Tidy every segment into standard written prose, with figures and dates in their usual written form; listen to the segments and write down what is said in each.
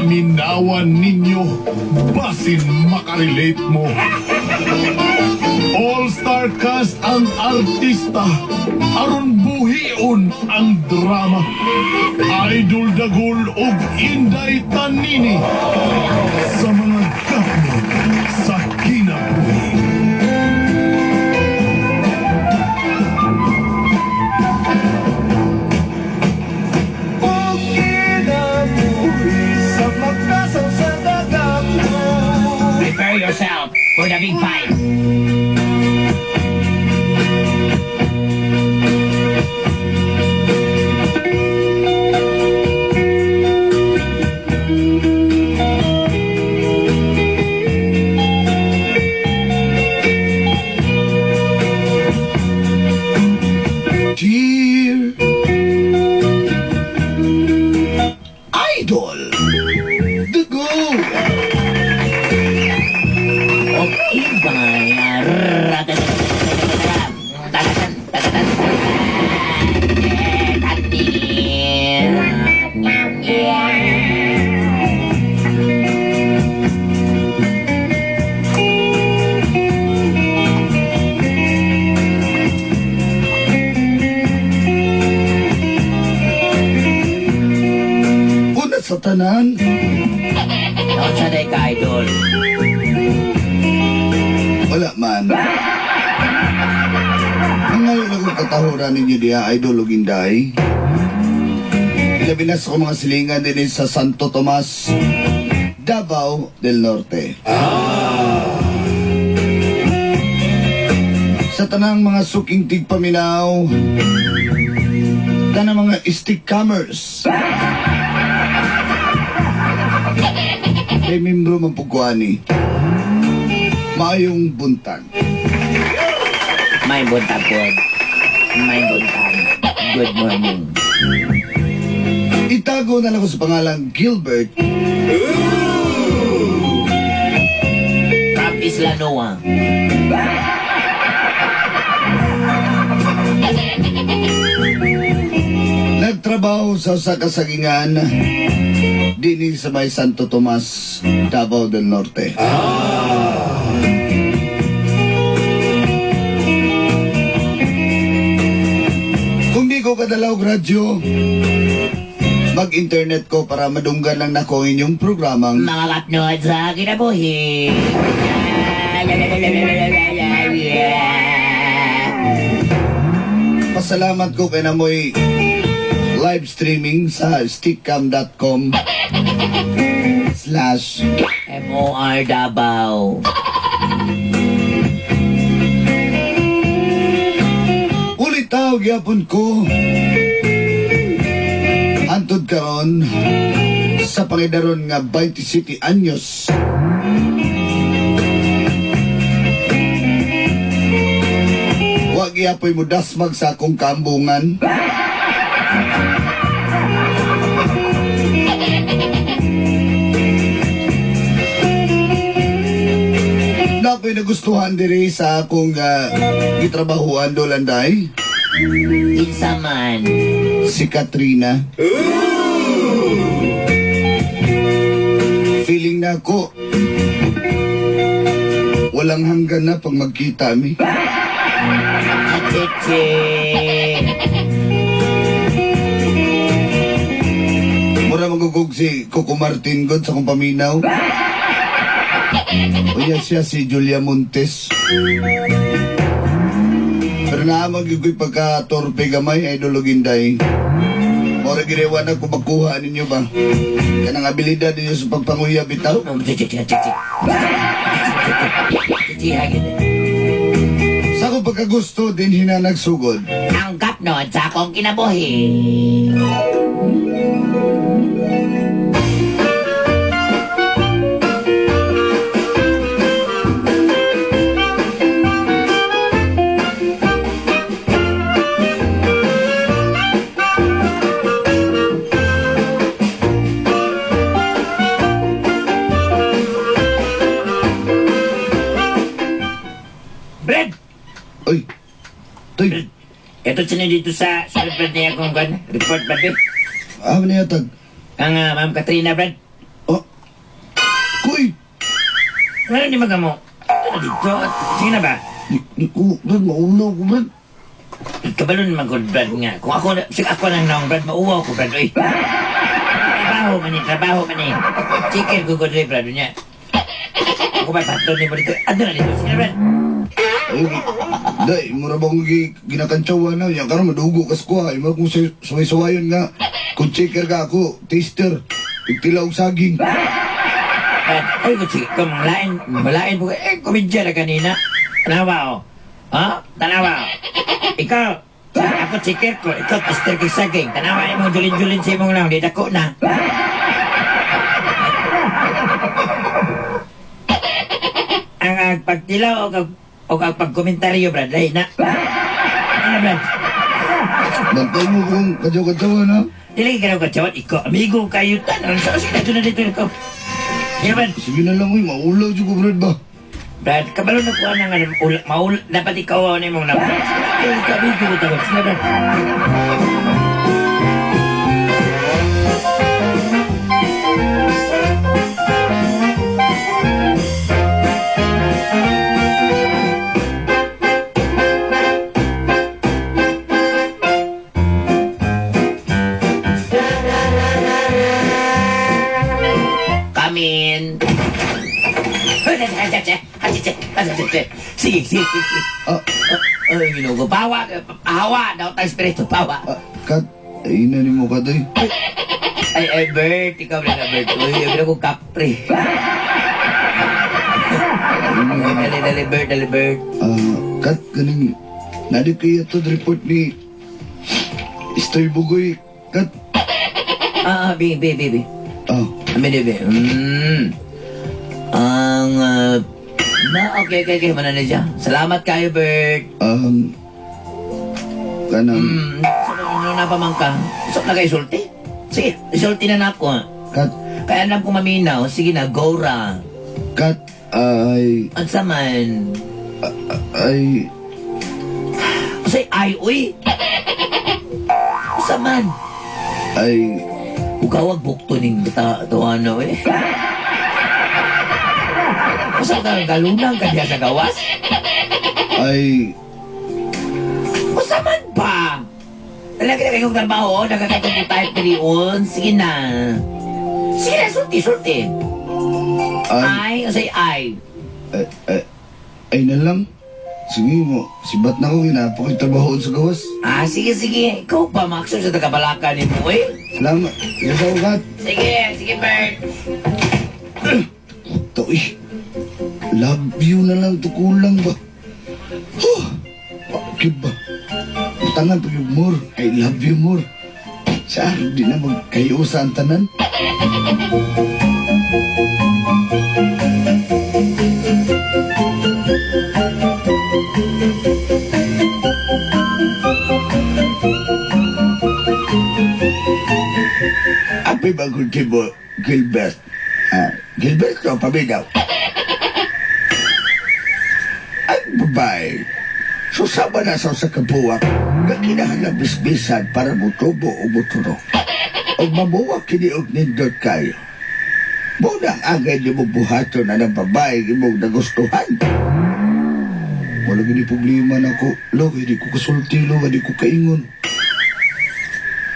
Paminawan ninyo, basin makarelate mo. All-star cast ang artista, aron buhion ang drama. Idol Dagul ug Inday Tanini sa mga gapno sa kinabuhi. Prepare yourself for the big fight. Dear Idol, The Go! Og Inday Tagatan, tagatan, Una sa tanan, Unsa day ka, idol? Wala man. Ngayon akong katahuran ninyo diha, Idol ug Inday. Ilabi na sa akong mga silingan din sa Santo Tomas, Davao del Norte. Sa tanang mga suking tigpaminaw, tanang mga stickcamers, kay membro man po ko ani. Maayong buntag. May buntag po. May buntag. Good morning. Itago na lang ko sa pangalang Gilbert. From Isla Noa. Nagtrabaho sa usa ka sagingan dinhi sa may Santo Tomas, Davao del Norte. Kung di ko kadalaw og radyo, mag-internet ko para madunggan lang nako ang inyong programang Mga kapnod sa kinabuhi. Pasalamat ko kay namoy live streaming sa stickcam.com/ MOR Davao. Ulitaw gyapon ko hantod karon sa pangidaron nga 27 anyos. Wa gyapoy mo dasmag sa akong kaambungan. Na ako'y nagustuhan diri sa akong gitrabahuan dolanday. Kinsa man? Si Katrina. Feeling na ako, walang hanggan na pag magkita mi. Achichi. Mura magugug si Coco Martin God sa akong paminaw. Unya siya si Julia Montes. Pero naamag yung ko'y pagka-torpe gamay, Idol ug Inday. Mura girewa na kung makuha ninyo ba? Kanang abilidad ninyo sa pagpanguya bitaw. Sa akong pagkagusto, din hinanagsugod. Ang kapnod sa akong kinabuhi. Brad! Uy! Tuy! Ito sino dito sa report niya kung kan? Report ba, be? Ah, maniyatag. Ang Ma'am Katrina, Brad. Oh. Kuy! Ano ni magamo? Ano dito? Sige na ba? Di ko, Brad, maulaw ko, Brad. Kabalon man ko, Brad nga. Kung ako, sige ako nang naong, Brad, mauwaw ko, Brad. Uy. Trabaho man eh, trabaho man eh. Chicken ko ko, Brad, niya. Ako ba, patron ni mo dito? Ano na dito? Sige na, Brad. Ay, day, mura ba kong ginakantsawa na? Yan karon madugo kas ko ha. Mura kong suway-suwayon nga. Kung checker ka ako, taster. Tigtila og saging. Ay, kung sige, kung malain, malain po. Eh, komedya na kanina. Tanawa, oh. Ha? Tanawa, oh. Ikaw, ako checker ko. Ikaw, taster kay saging. Tanawa, imong julin-julin sa imong lang. Di dako na. Ang pagtilaw o ang pagkomentaryo, Brad, lahi na. Ano, Brad? Bantay mo kung kadyaw-kadyawa na. Dili ka na katsawat. Ikaw, amigo kayo tan. Ano sa sige, dito na dito. Ikaw. Sige, Brad. Sige na lang, uy. Maulaw dyan ko, Brad ba? Brad, kabalo na kuha ng ano, dapat ikaw ang imong na. Ikaw, amigo ko tawag. Sige, Brad. Come in. Sige, sige, sige. Ah, Ay, ginoo ko. Pawa, pahawa. Daw tayo espiritu, pawa. ah, Kat, ay na ni mo, Kat, ay. Ay, ay, Bert. Ikaw na na, Bert. Uy, ay, ko kapre. Dali, dali, Bert, dali, Bert. Ah, Kat, ganing, nadi kaya to report ni Istoy Bugoy, Kat. Ah, bi, bi, bi, bi. Ah, Amin, bi. Ang, na, okay, okay, okay. Mana na siya. Salamat kayo, Bert. Kanang, So, ano na pa man ka? So, na kayo sulti? Sige, isulti na na ako. Kat, Kaya alam ko maminaw. Sige na, go ra. Kat, ay, At sa man, ay, say, ay, uy. Sa man. Ay, Ugawag bukto ning ta to ano eh. Usa ka galunang ka diya sa gawas? Ay, Usa man ba? Talaga na kayong trabaho, nagkakatong type 3 on. Sige na. Sige na, sulti, sulti. Ay, Ay, usay ay. Ay, ay, ay na lang. Sige mo, sibat na ko, kinapa ko'y trabahoon sa gawas. Ah, sige, sige. Ikaw pa, Maxo, sa tagabalaka ni mo, eh. Salamat. Yes, ako, Kat. Sige, sige, Bert. Ito, eh. Love you na lang, to kulang ba? Huh! Bakit ba? Butangan pa yung more. I love you more. Siya, di na magkayo sa antanan. Happy bagong tipo, Gilbert. Ah, Gilberto, paminaw. Ang babae, susama na sa kabuwak, nga kinahanglan bisbisan para mutubo o muturo. O mamuwak kini og nindot kayo. Muna ang angay ni mo buhaton na ng babae imong nagustuhan. Wala gini problema na ko. Lo, hindi ko kasulti, lo, hindi ko kaingon.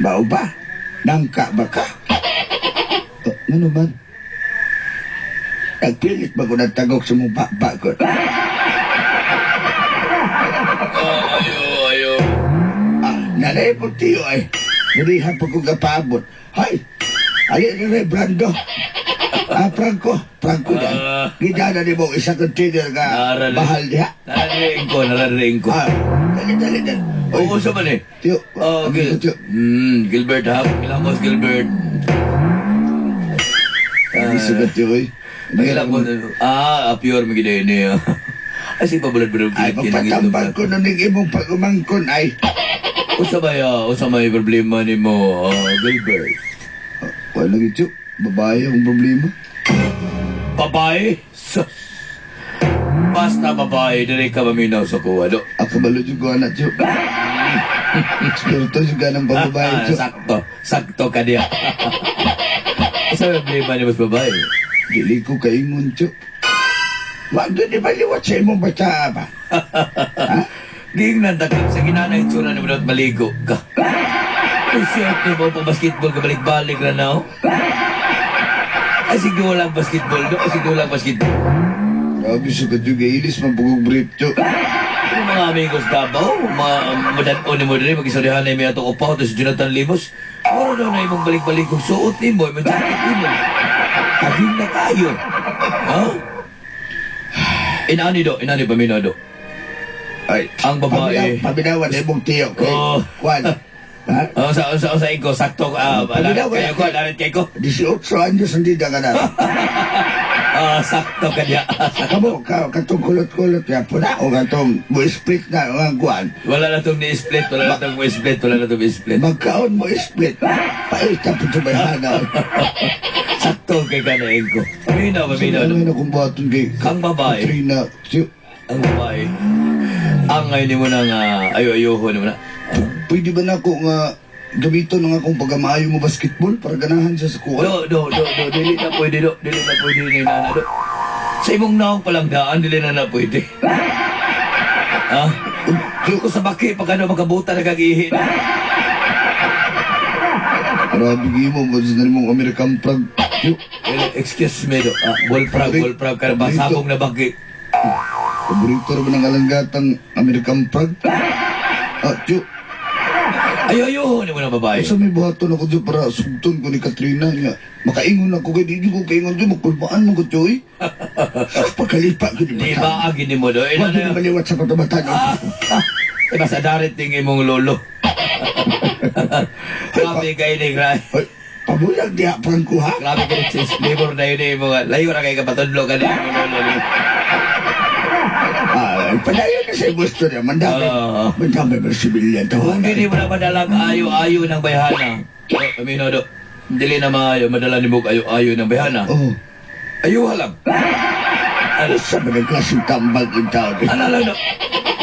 Mao ba? Nangka ba ka? Ano man? Nagpilit ba ko nagtagok sa mong bakbakot? Ayo, ayo. Ah, nanay po tiyo ay. Nurihan pa kong kapaabot. Hay! Ay, na Brando. Ah, Franco. Franco na. Ah. Gidana ni mo isa container nga bahal diha. Nararinig ko, nararinig ko. Ah, dali, dali, dali. Oy, Oo, sa man eh. Tiyo, Oh, amigo, Gil tiyo. Gilbert ha. Kilamos, Gilbert. Ay, sugat tiyo, oy. Kilamos. Ah, pure mo gina niya. Ay, sige, pabulad-bulad. Ay, magpatambag ko nun yung imong pag-umangkon, ay. Usa ba ya? Usa may problema ni mo, Gilbert? Wala lagi, tiyo. Babae ang problema. Babae? Sus. Basta babae, dili ka maminaw sa kuha, do. Ako balod yung kuha na, tiyo. Eksperto juga ng pagbabae, tiyo. Sakto. Sakto ka diya. Sa problema ni mas babae. Dili ko kaingon, tiyo. Wag di ba liwat sa imong bata ba? Ha? Giingnan ta sa ginana itsura ni mo dapat maligo ka. Ay, short ni mo pang basketball ka balik-balik na na. Ay, sige walang basketball do. Ay, sige walang basketball. Grabe sa kadyo, gailis man pugong brief, tiyo. Yung mga amigos Davao, mga madan-o ni mo diri, mag-istoryahan na yung atong upaw, si Jonathan Limos. Moro daw na imong balik-balik kung suot ni mo, imong jacket ni mo. Taging na kayo. Ha? Inani do, inani paminaw do. Ay, ang babae. Paminawan na imong tiyo kay Oh. Kwan. Ha? Oh, sa iko, sakto, Paminaw, kayo ko, dalit kayo ko. 18 anyos hindi na ka na. Sakto kanya. Kamo, katong kulot-kulot ya, puna o katong mo-split na ang kwan. Wala na itong ni-split, wala na itong mo-split, wala na itong mo-split. Magkaon mo split. Paita po ito may hanaw. Sakto kay kanain ko. Paminaw, paminaw. Ano na kung buhaton kay Ang babae. Katrina, tiyo. Ang babae. Ang ngayon mo nang ayo-ayoho ni mo na. Pwede ba na ako nga gamiton ang akong pagkamaayo mo basketball para ganahan siya sa kuha? Do, do, do, do, dili na pwede, do, dili na pwede ni nana, do. Sa imong naong palang daan, dili na na pwede. Ha? Ko sa baki, pag ano, makabuta na kagihi. Grabe gimo mo sa mong American Prag. Tiyo. Excuse me, do. Bullfrog, bullfrog, karang sabong na baki. Paborito ra ba ng alanggatang American Prag? Tiyo. Ayo-ayoho ni mo na babae. Sa may buhaton ako tiyo para sugton ko ni Katrina nga. Makaingon ako kay di ko kaingon tiyo, makulbaan mo ko tiyo eh. Sa pagkalipa ko ni Di bata. ba agin ni mo do? Wag ni maliwat sa katabatan. Eh, basta darating imong lolo. Grabe kayo ni grabe. Ay, pabulag diha Franco ha? Grabe kayo ni flavor na yun eh. Mga layo na kayo kapatudlo ka na imong lolo. Ay, padayon na sa imong istorya. Mandami. Mandami ba sibilyan to? Kung hindi mo na madalang ayo-ayo ng bayhana. Oh, Amino do. Dili na maayo, madala ni mo ayo-ayo ng bayhana. Oh. Ayuha lang. Ano sa mga klaseng tambag in town? Ano lang do?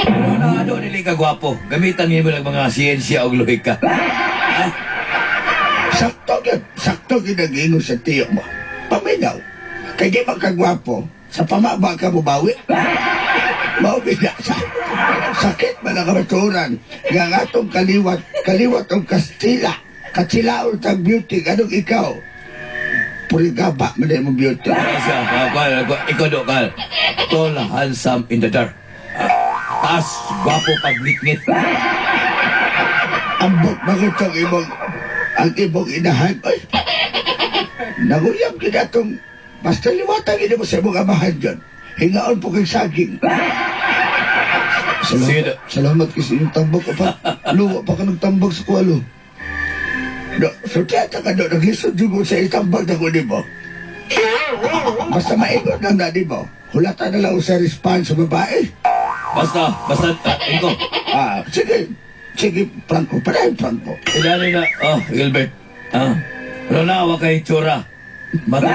Ano na ano nili ka gwapo. Gamitan niyo mo lang mga siyensya o lohika. Sakto gyud, sakto gyud ang ingon sa tiyo mo. Paminaw. Kay di man ka gwapo, sa pamaba ka mobawi. Mao gid sa sakit man ang kamatuoran nga ang atong kaliwat, kaliwat og Kastila. Katsilaon tag beauty anong ikaw? Purigaba man imong beauty. Ikaw do ka. Tall, handsome in the dark. Taas, gwapo pagngitngit. Ambot magutong imong ang imong inahan. Ay, nanguyab gid atong basta liwatan gid mo sa imong amahan dyan. Hingaon po kay saging. Salamat, salamat kay sa inyong tambag. Pa, lo, pa ka nagtambag sa kuwalo. No, so tiyata ka do, naglisod mo sa itambag na kunin mo. Basta maingon lang na di mo. Hulata na lang sa response sa babae. Basta, basta, Ingo. Sige, sige, Franco, padayon Franco. Ilani na, oh, Gilbert. Ano na, wa kay tsura. Matod.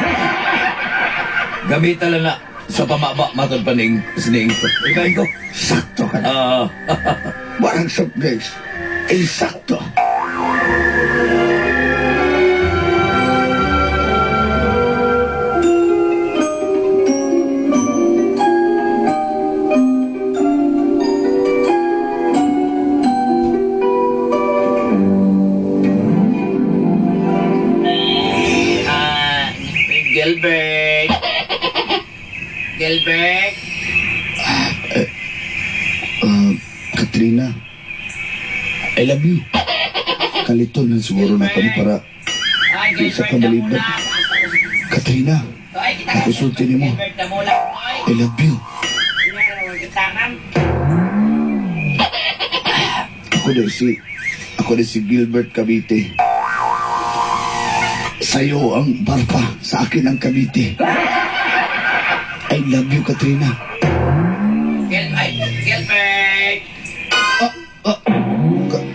Gamitan lang na sa pamaba, matod pa ning ko. Ikaw, Ingo. Sakto ka na. Warang soft drinks. Insakto. Gilbert. Gilbert. Katrina, I love you. Kalito na siguro na kami para isa ka malibad. Katrina, ako sulti ni mo. I love you. Ako din si Gilbert Cavite. Sa'yo ang barpa, sa akin ang Cavite. I love you, Katrina. Gilbert!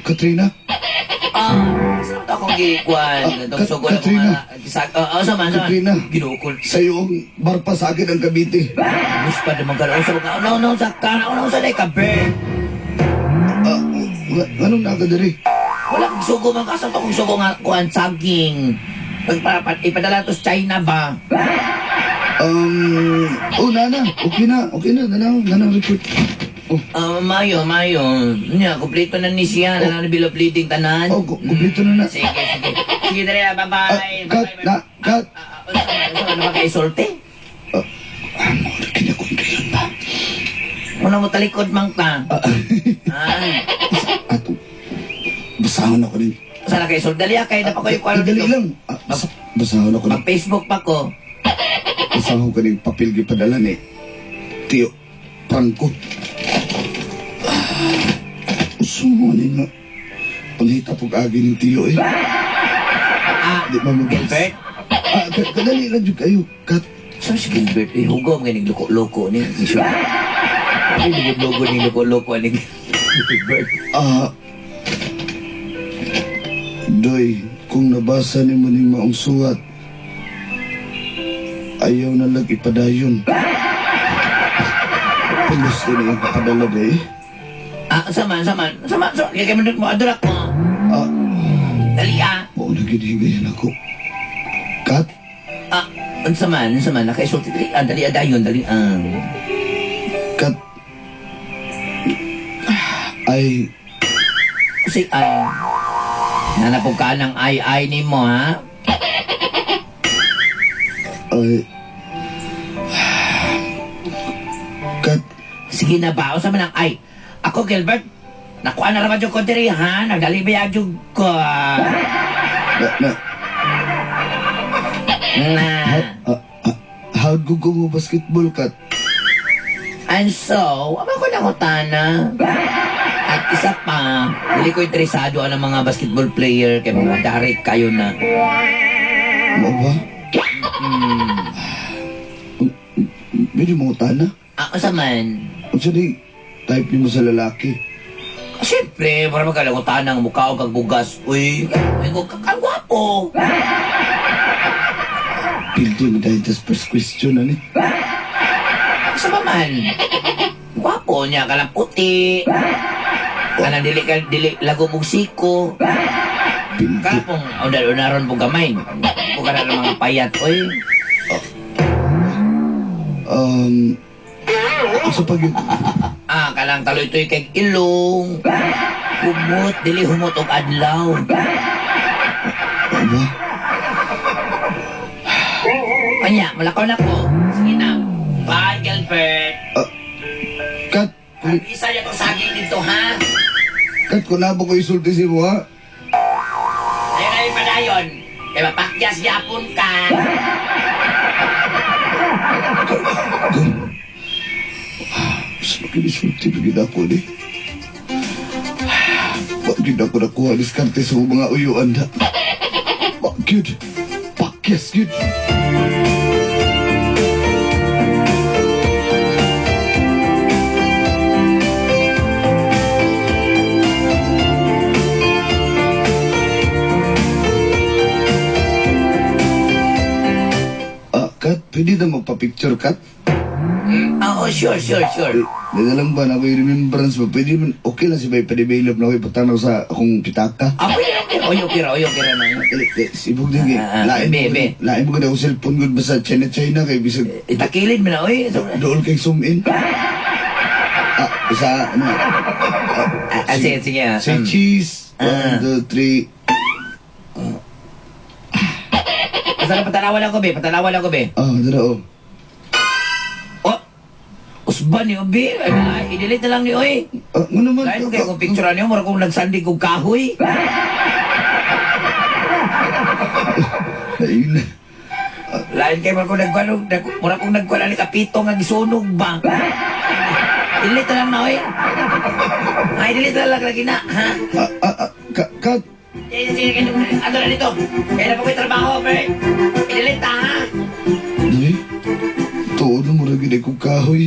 Katrina? Saan akong gikuan? Itong sugod ako Katrina. nga. Saan man? Katrina. Ginukol. Sa'yo ang barpa, sa akin ang Cavite. Gusto pa naman ka. Sa mga. No, no, sa kana. No, sa ka, Bert. Anong nakadiri? Wala kong sugo man. Kasan akong sugo nga kuan saging. Pagpapat, ipadala to sa China ba? Oh, nana. Okay na. Okay na. Nana, nana report. Oh, Ah, mayo, mayo. Nya, kompleto na ni siya. Oh. Na na bill of lading tanan. Oh, kompleto na na. Sige, sige. Sige, dali na. Bye-bye. Ah, cut, Bye-bye. na, cut. Ah, ah, unsa man ba kay isulti? Ah, mo na kinakundayon ba? Muna mo talikod man ka. Ah, Ah, ato. Basahon ako rin. sana kay isulti? Dali ah, kay na pa ko yung Ah, Dali lang. Ah, basahon ako rin. Mag-Facebook pa ko. Basahon ko rin papel gipadala ni Tio Franco. Ah, uso mo ni nga. Panghita pag agi ng Tio eh. Ah, Di ba mag- Gilbert? Ah, kadali lang jud kayo. Kat, Saan si Gilbert? Eh, hugaw mga ning loko-loko ni. Ay, lugod-lugod ni loko-loko ni Gilbert. ah, Doy, kung nabasa ni mo ning maong suwat, ayaw na lang ipadayon. Pulos din ang kapadala day. Ah, sama, sama. Sama, sama. Kaya kayo mo, adura ko. Ah, Dali ah. mao na gyud higayon ako. Kat, Ah, unsa man, unsa man, nakaisulti. Dali ah, dali ah, dayon, dali ah. kat, ay, Kasi ay, nanapog ka ng ay-ay ni mo, ha? ay, kat, Sige na ba, unsa man ang ay? Ako, Gilbert, nakuha na raman yung ko diri, ha? Nagdali ba yung ko? na, na, Na. ah, ah, how go go mo basketball, kat? And so, ama ko nangutana. At isa pa, dili ko interesado ang mga basketball player kay mga direct kayo na. Mao ba? Hmm. Medyo mangutana. Ah, unsa man? Unsa ni type nimo sa lalaki? Siyempre, para magkalangutan ang mukha o kag bugas. Uy, ay ko kagwapo. Pildo mo dahil tas first question ani. Sa ba man? Gwapo niya, kalang puti. Kanang dili ka dili lago mong siko. Pildo. Kanang pong unaron pong gamay. Kung ka na ng mga payat, uy. Sa pag Ah, kanang taloy-toy kay ilong. Humot, dili humot og adlaw. Aba, Kanya, malakaw na ko. Sige na. Bye, Gilbert. kat, kung, Isa niya tong saging dito, ha? kat, kung nabo ko isulti si mo, ha? Ayun na yung padayon. Kaya mapakyas yapon ka. Kung, sa kinisulti na gid ako ni. Wa gyud ako nakuha diskarte sa mga uyuan na. Wa gyud. Pakyas gyud. Ah, Kat, pwede na magpa-picture, Kat? Oo, sure, sure, sure. Dada lang ba na ako'y remembrance ba? Pwede man, okay lang si Bay, pa-develop na ako'y patanaw sa akong pitaka. Ah, pwede, okay. Oy, okay ra, oy, okay ra na. Eh, sibog din kay. Ah, ah, Lain be, mo, be. lain mo gud akong cellphone gud basta China China kay bisag Itakilid mo na, oy. dool kay zoom in. Ah, isa ano? Ah, ah, sige, sige. Ah. Say cheese. Ah. One, two, three. Basta na patanawan ako, be. Patanawan ako, be. Ah, dara oh. Oh, usban ni Obi. Ay, ay, i-delete na lang ni Oy. Ah, ngano man? Dahil mo kayo kung picture niyo, mura kong nagsandig kong kahoy. Ayun na. Lain kayo mura kong nagkuhan, mura kong nagkuhan ni kapito nga gisunog ba? Delete na lang na, Oy. Ay, delete na lang lagi na, ha? Ah, ah, ah, kat. Sige, sige, sige. Ano na dito? Kaya na po ko'y trabaho, Bert. I-delete na, ha? Dali. Tuod na mura gid akong kahoy.